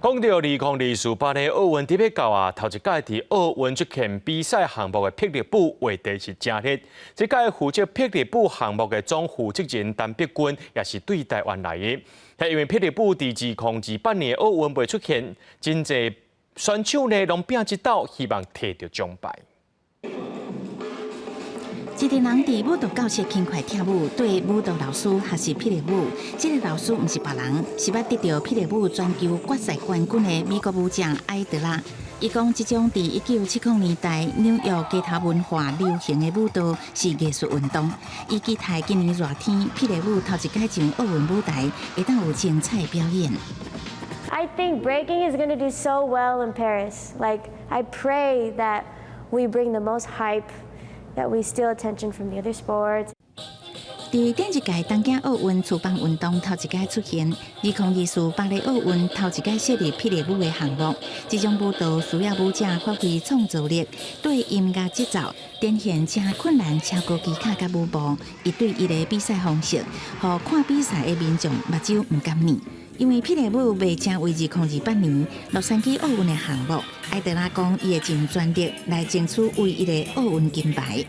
講到2024巴黎奧運特別到啊，頭一屆佇奧運出現比賽項目的霹靂舞話題是誠熱。這屆負責霹靂舞項目的總負責人陳碧君也是對台灣來的。但因為霹靂舞佇2028年奧運袂出現，真濟選手呢攏拚一鬥，希望提著獎牌。一個人佇舞蹈教室輕快跳舞，綴舞蹈老師學習霹靂舞。這个老師毋是別人，是捌得著霹靂舞全球決賽冠軍的美國舞將艾德拉。伊講，這種佇1970年代紐約街頭文化流行的舞蹈是藝術運動。伊期待今年熱天霹靂舞頭一擺上奧運舞台，會當有精彩表演。 I think breaking is going to do so well in Paris. Like, I pray that we bring the most hype, that we steal attention from the other sports. 佇頂一屆東京奧運廚房運動頭一擺出現，2024巴黎奧運頭一擺設立霹靂舞的項目。這種舞蹈需要舞者發揮創造力，對音樂節奏展現誠困難、超高技巧佮舞步，一對一的比賽方式，予看比賽的民眾目睭毋敢睨。因為霹靂舞袂成為2028年洛杉磯奧運的項目，艾德拉講伊會盡全力來爭取唯一的奧運金牌。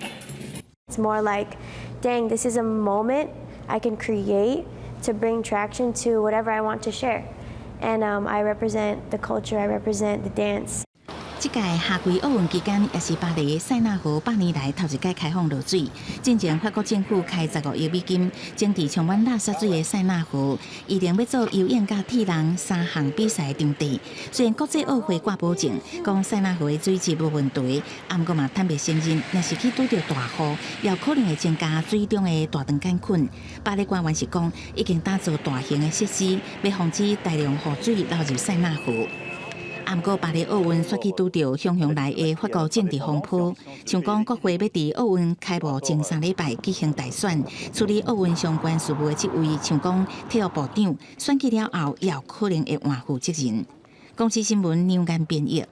It's more like, dang, this is a moment I can create to bring traction to whatever I want to share. And I represent the culture, I represent the dance. 這屆夏季奧運期間，也是巴黎塞納河100年來頭一擺開放落水。進前法國政府開15億美金，整治充滿垃圾水的塞納河，預定欲做游泳佮鐵人三項比賽的場地。雖然國際奧會掛保證，講塞納河的水質無問題，毋過嘛坦白承認，若是去拄著大雨，有可能會增加水中的大腸桿菌。巴黎官員是講，已經打造大型的設施，欲防止大量雨水流入塞納河。毋過巴黎奧運煞去拄著洶湧來的法國政治風波，像講國會欲佇奧運開幕前3禮拜舉行大選，處理奧運相關事務的職位，像講體育部長，選舉了後也有可能會換負責人。公視新聞梁間編譯。